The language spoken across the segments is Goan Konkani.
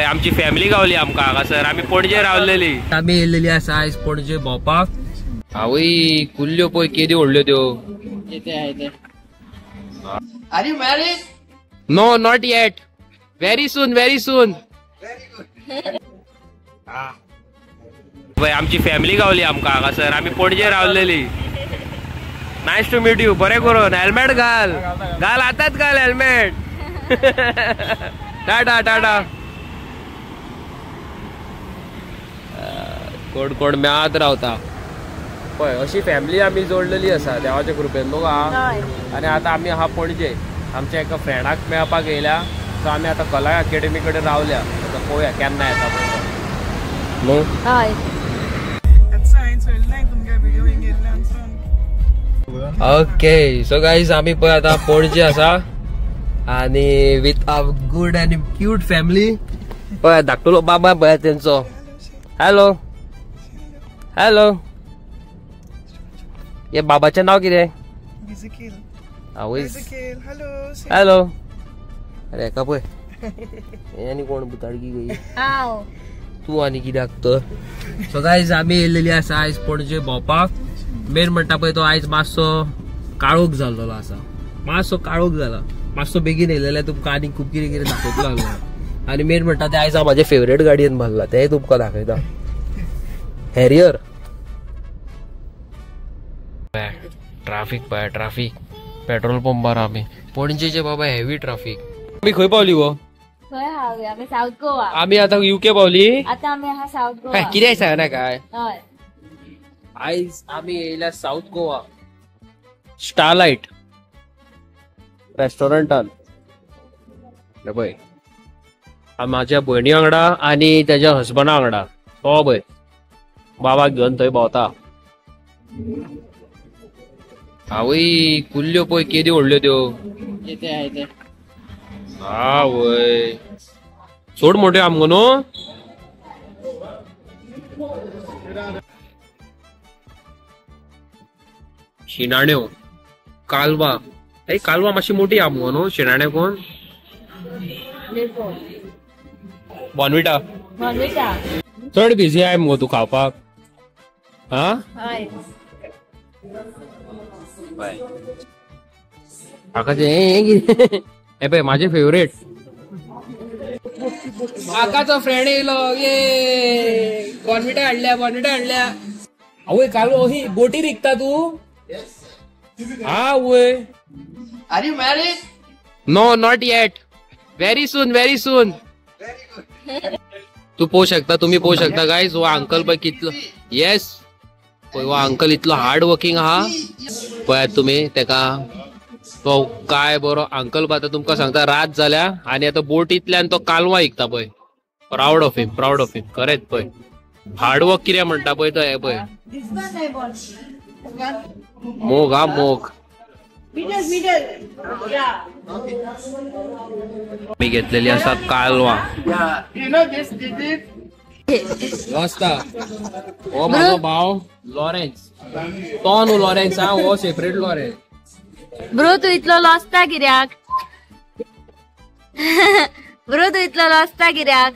आमची फॅमिली गावली आमकां हांगासर. आमी पणजे रावलेली. आमी येयलेली आसा आयज पणजे भोंवपाक. आवय कुल्ल्यो पळय केद्यो व्हडल्यो त्यो. Are you married? No, not yet. Very soon, very soon. आमची फॅमिली गावली आमकां हांगासर. आमी Panaji रावलेली. Nice to meet you. बरें करून हेल्मेट घाल. घाल आतांच घाल हेल्मेट. टाटा टाटा. कोण कोण मेळत रावता पळय. अशी फॅमिली आमी जोडलेली आसा देवाच्या कृपेन न्हू. आनी आतां आमी आहा पणजे आमच्या एका फ्रेंडाक मेळपाक येयल्या. सो आमी आतां कला अकेडमी कडेन रावल्या. आतां पळोवया केन्ना येता न्हू. ओके सो गायज आमी पळय आतां पणजे आसा आनी with a good and cute family. पळय धाकटुलो बाबा पळय तेंचो. Hello hello. हे बाबाचें नांव कितें? हॅलो. अरे हेका पळय हे आनी कोण बुताडकी गई तूं आनी कित्याक तर. सो गायज आमी येयलेली आसा आयज पणजे भोंवपाक. मेन म्हणटा पळय तो आयज मातसो काळोख जाल्लो आसा. मातसो काळोख जाला. मातसो बेगीन येयलेले तुमकां आनी खूब कितें कितें दाखोवंक लागलो. आनी मेन म्हणटा ते आयज हांव म्हाजे फेवरेट गाडयेन भरला तेंय तुमकां दाखयता. हॅरियर. ट्राफीक पळय ट्राफीक. पेट्रोल पंपार आमी पणजेचे बाबा हेवी ट्राफीक. आमी खंय पावली गो? साऊथ गोवा. आमी आतां युके पावली. आतां आमी आहा साऊथ गोवा. कितें सांगना काय. आयज आमी येयल्या साऊथ गोवा स्टारलायट रेस्टॉरंटान. पळय म्हाज्या भयणी वांगडा आनी तेज्या हजबंडा वांगडा. तो पळय बाबाक घेवन थंय भोंवता. आवय कुल्ल्यो पळय केद्यो व्हडल्यो त्यो. आवय सोड मोट्यो आमकां न्हू. शिणाण्यो कालवा. ए कालवा मातशी मोठी आमगो न्हू शिणाण्यो कोण. बॉर्नविटा. चड बिजी I मुगो तूं खावपाक. हा म्हाका हे पळय म्हाजे फेवरेट. आकाचो फ्रेंड येयलो. ये बॉर्नविटा हाडल्या बॉर्नविटा हाडल्या. आवय कालवा ही बोटी विकता तूं? आवय. Are you married? No, not yet. Very soon, very soon. तू पोवू शकता, तुम्ही पोवू शकता गायज. हो अंकल पळय कितलो. येस पळय हो अंकल इतलो हार्ड वर्किंग आहा. पळयात तुमी तेका. तो काय बरो अंकल. आतां तुमकां सांगता रात जाल्या आनी आतां बोटींतल्यान तो कालवा विकता पळय. Proud of him, proud of him. खरेंच पळय हार्ड वर्क कितें म्हणटा पळय तो. हे पळय मोग हा मोग. मी घेतलेली आसा कालवा. हो म्हाजो भाव लॉरेन्स. तो न्हू लॉरेन्स हा, हो सेपरेट लॉरेन्स. ब्रो तूं इतलो लॉसता कित्याक? ब्रो तूं इतलो लॉसता कित्याक?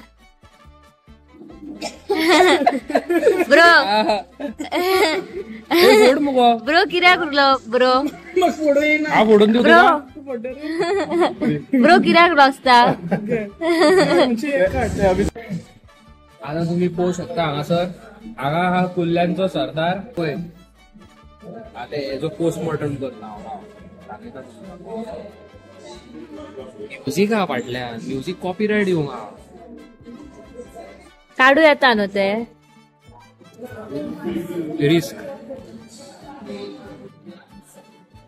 ब्रो ब्रो कित्याक उरलो ब्रो? ब्रो ब्रो कित्याक लॉसता? आतां तुमी पळोवंक शकता हांगासर हांगा हा कुल्ल्यांचो सरदार. पळय आतां हेजो पोस्टमॉर्टम करता हांव. म्युजीक आहा फाटल्यान. म्युजीक कॉपीरायट येवंक आहा. काडू येता न्हू ते. रिस्क.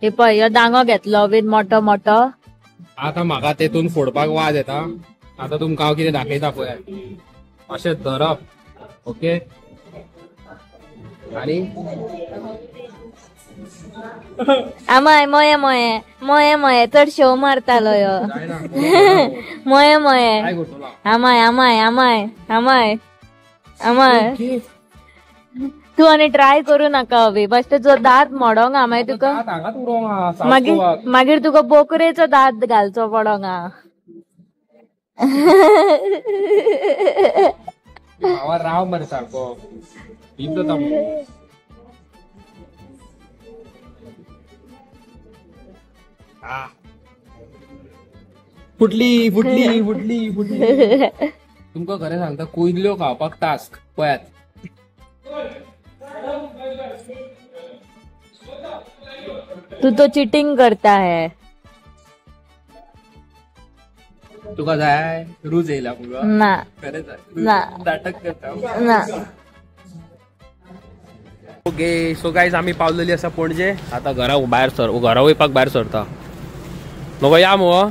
हे पळय ह्यो दांगो घेतलो बीन मोठो मोठो. आतां म्हाका तेतून फोडपाक वाज येता. आतां तुमकां हांव कितें दाखयता पळय. अशें धरप ओके आनी आमाय मोये मोये मोये मोये चड शो मारतालो ह्यो. मोये मोये आमाय आमाय आमाय आमाय आमाय. तूं आनी ट्राय करू नाका अभी. बस तुजो दांत मोडोंक हा मागीर तुका मागीर मागीर तुका बोकरेचो दांत घालचो पडोंक हा. भावा राव मरे सारको भीम जाता. फुटली फुटली फुटली फुटली. तुमकां खरें सांगता कुयल्यो खावपाक टास्क पळयात. तू तो चिटिंग करता है. तुका जाय रूज येयला मुगो ना ना नाटक करता ना. ओके सो गायज आमी पावलेली आसा पणजे. आतां घरा भायर सर घरा वयपाक भायर सरता. मगो या मुगो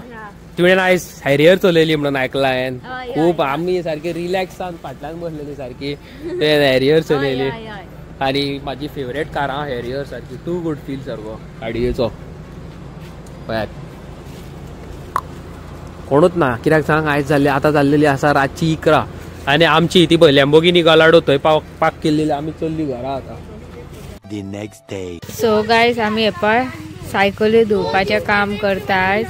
तुवें आयज हॅरियर चलयली म्हणून आयकलां हांवें. खूब आमी सारकी रिलॅक्सान फाटल्यान बसलेली सारकी तुवें हॅरियर चलयली. आनी म्हाजी फेवरेट कार आहा हॅरियर सारकी टू गुड फील सारको गाडयेचो. पळयात कोणूच ना कित्याक सांग आयज जाल्ली आतां जाल्लेली आसा रातची 11 आनी आमची ती पळय लॅम्बोगिनी गलाडो थंय पार्क केल्ली आमी चल्ली घरा आतां. The next day. So guys आमी हे पळय सायकली धुवपाचें काम करता आयज.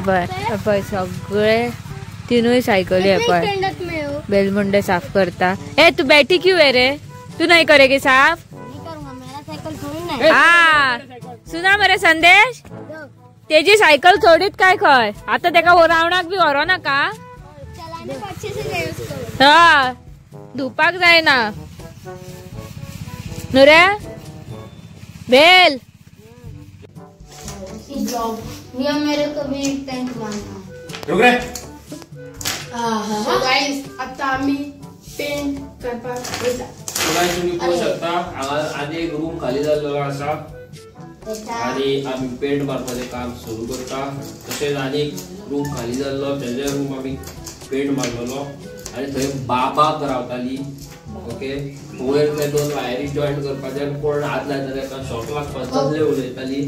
पळय पळय सगळे तिनूय सायकली हे पळय बेलमुंडे साफ करता. ए तू बैठी क्यों है रे? तू नहीं करेगी साफ? हा सुना मरे संदेश तेजी सायकल थोडीच काय खंय आता तेका रावणाक बी व्हरो नाका. हा धुवपाक जायना न्हू रे बेल. मेरे को भी टैंक मारना. गाइस आता आम्ही पेंट करपाक वयता. तुम्ही पळोवंक शकता हांगा आनी एक रूम खाली जाल्लो आसा आनी आमी पेंट मारपाचें काम सुरू करता. तशेंच आनी एक रूम खाली जाल्लो तेजे रूम आमी पेंट मारलेलो आनी थंय बाबाक रावताली. ओके वयर थंय 2 वायरी जॉयंट करपाचे आनी कोण हात लायता ताका शॉक लागपाचो तसले उलयताली.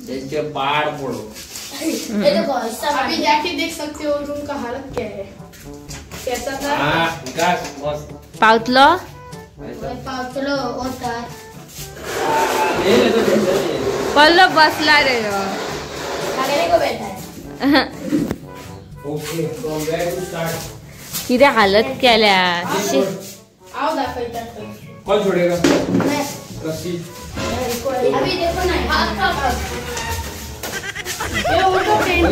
तेंचे पाड पडो. अभी जाके देख सकते हो रूम का हालत क्या है कैसा था. विकास मस्त पावतलो पावतलो होता पल्लो बसला रे खाने को बैठा है. Okay from where to start? किती हालत केल्या. आओ दाखवता कौन छोड़ेगा मैं रस्सी. अभी देखो ना हाथ का ये वो तो पेंट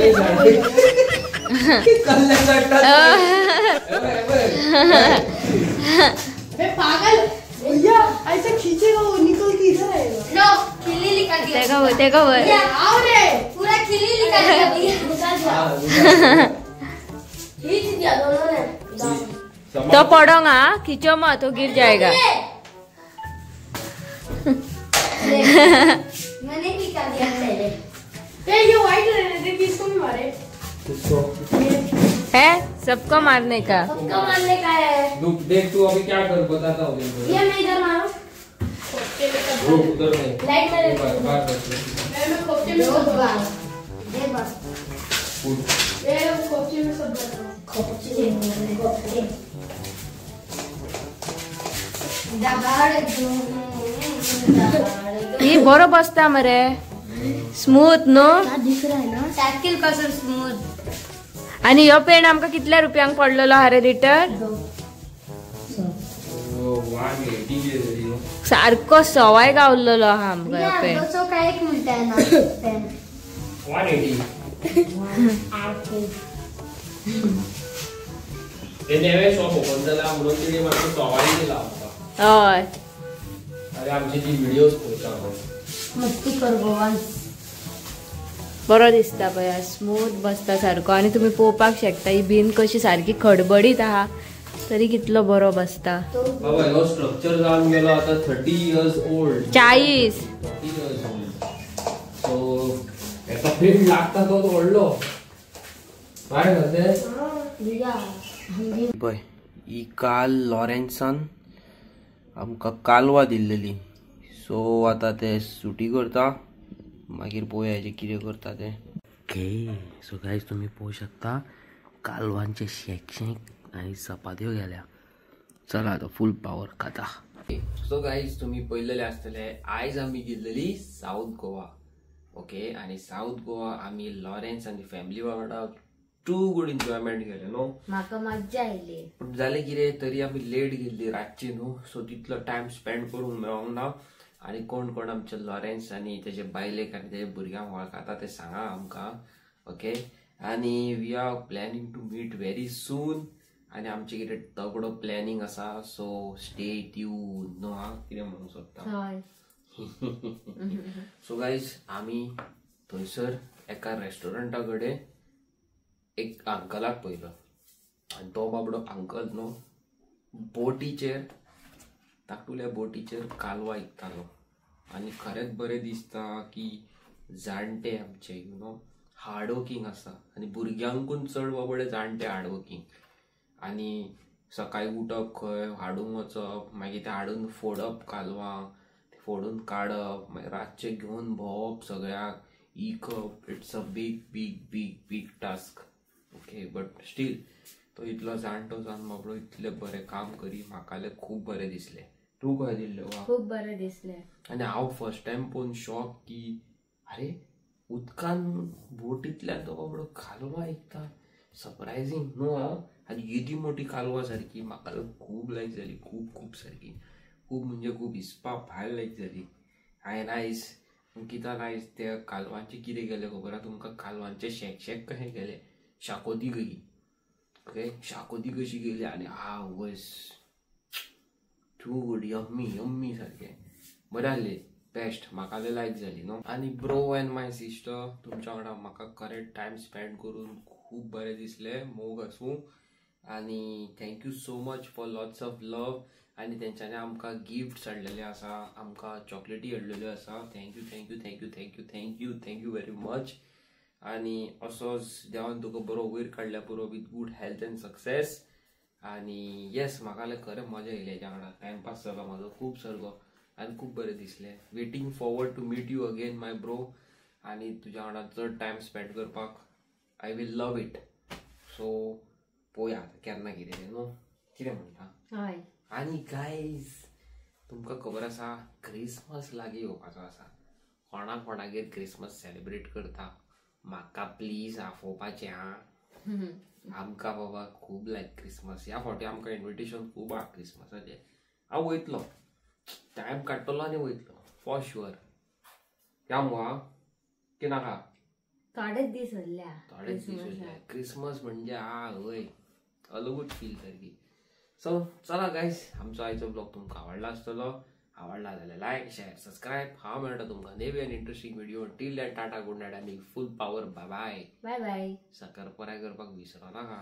बे पागल भैया ऐसे खींचेगा वो निकल के इधर आएगा. लो खिल्ली निकाल दिया. देखो वो देखो वो आओ रे पूरा खिल्ली निकाल दिया भैया. खींच दिया दोनों ने. तो पड़ोगा खींचो मत तो गिर जाएगा. मैंने निकाल दिया पहले. ये व्हाइट रहने दे किसको भी मारे. किसको है? सबको मारने का. सबको मारने का है. देख तू अभी क्या कर बताता हूँ. ये मैं इधर मारूं उधर नहीं लाइट में बार मैं खोपचे में सब बार ये बस ये खोपचे में सब भर खोपचे खोपचे दगाड़ ये बरो बसता मरे स्मूथ नो दिख रहा है ना साइकिल कसं स्मूथ. आणि ह्यो पेंट आमकां कितल्या रुपयांक पडलेलो हा रे लिटर? सारको सवाय गावलेलो हा आमकां ह्यो पेंट. 200 का एक मिलता है ना पेन. 180. ते नवे शॉप ओपन जाला म्हणून तिने मातसो सवाय दिला आमकां. हय अरे आमची ती व्हिडिओज पळयता मस्ती कर गोवान. बरो दिसता पळय स्मूथ बसता सारको. आनी तुमी पळोवपाक शकता ही बीन कशी सारकी खडबडीत आहा तरी कितलो बरो बसता. बाबा ह्यो स्ट्रक्चर जावन गेलो आतां 30 years old. 40 years old. So हेका पेंट लागता तो व्हडलो काय करते पळय. ही काल लॉरेन्सान आमकां कालवा दिल्लेली. सो आतां ते सुटी करता मागीर पळोवया हेजें कितें करता तें. ओके सो गायज तुमी पळोवंक शकता कालवांचे शेक शेक आनी चपात्यो गेल्या. चला आतां फूल पावर खाता. सो गायज तुमी पळयलेले आसतले आयज आमी गेल्लेली सावथ गोवा. ओके आनी साऊथ गोवा आमी लॉरेन्स आनी फॅमिली वांगडा टू गुड एन्जॉयमेंट केलें न्हू. म्हाका मज्जा आयली. पूण जालें कितें तरी आमी लेट गेल्ली रातची न्हू, सो तितलो टायम स्पेंड करूंक मेळोंक ना. आनी कोण कोण आमचे लॉरेन्स आनी तेजे बायलेक आनी तेजे भुरग्यांक वळखता ते सांगा आमकां. ओके आनी we are planning to meet very soon. आनी आमचे कितें तगडो प्लॅनिंग आसा, सो स्टे ट्यून न्हू. हा कितें म्हणूंक सोदता. सो गायज आमी थंयसर एका रेस्टॉरंटा कडेन एक अंकलाक पळयलो आनी तो बाबडो अंकल न्हू बोटीचेर ताकटुल्या बोटीचेर कालवा विकतालो. आनी खरेंच बरें दिसता की जाणटे आमचे you know hardworking आसा आनी भुरग्यांकून चड बाबडे जाणटे हार्डवर्कींग. आनी सकाळी उठप खंय हाडूंक वचप, मागीर ते हाडून फोडप कालवां, फोडून काडप, मागीर रातचें घेवन भोंवप सगळ्याक इकप. It's a big big big big task. Okay but still तो इतलो जाणटो जावन बाबडो इतलें बरें काम करी, म्हाका खूब बरें दिसलें. तूं कशें दिसलें? खूब बरें दिसलें. आनी हांव फर्स्ट टायम पळोवन शॉक की अरे उदकान बोटींतल्यान तो बाबडो कालवां विकता. सरप्रायझींग न्हू. हा आनी येदी मोठी कालवां सारकी म्हाका खूब लायक जाली, खूब खूब सारकी, खूब म्हणजे खूब हिसपा भायर लायक जाली. हांवें आयज कित्याक आयज त्या कालवांचें कितें केलें खबर आहा तुमकां? कालवांचें शेक शेक कशें केलें, शाकोती कशी. ओके शाकोती कशी केली आनी आवयस टू गुड, यम्मी यम्मी सारकें बरें आहलें, बेस्ट, म्हाका लायक जाली न्हू. आनी ब्रो एंड my sister तुमच्या वांगडा म्हाका करेक्ट टायम स्पेंड करून खूब बरें दिसलें, मोग आसूं. आनी thank you so much for lots of love. आनी तेंच्यांनी आमकां गिफ्ट्स हाडलेले आसा, आमकां चॉकलेटी हाडलेल्यो आसा. Thank you thank you thank you thank you thank you thank you very much. आनी असोच देवान तुका बरो वयर काडल्या पुरो with good health and success. आनी येस म्हाका खरें मजा येयली हेच्या वांगडा, टायमपास जालो म्हाजो खूब सारको आनी खूब बरें दिसलें. Waiting forward to meet you again my bro. आनी तुज्या वांगडा चड टायम स्पेंड करपाक I will love it. So पळोवया आतां केन्ना कितें तें न्हू, कितें म्हणटा. हय. आनी गायज तुमकां खबर आसा क्रिसमस लागीं येवपाचो आसा. कोणा कोणागेर क्रिसमस सेलिब्रेट करता म्हाका प्लीज आफोवपाचें. हा आमकां बाबा खूब लायक क्रिसमस. ह्या फावटी आमकां इन्विटेशन खूब आहा क्रिसमसाचें. हांव वयतलो, टायम काडटलो आनी वयतलो फॉर शुअर. या मुगो हा की नाका? थोडेच दीस उरल्या, थोडेच दीस उरल्या. क्रिसमस म्हणजे हा हय अलगूच फील सारकी. सो चला गायज आमचो आयचो ब्लॉग तुमकां आवडला आसतलो. आवडला जाल्यार लायक शेअर सबस्क्रायब. हांव मेळटा तुमकां नेवी आनी interesting video. Till then tata, good night आनी full power. Bye bye bye bye. साकर पराय करपाक विसरो नाका.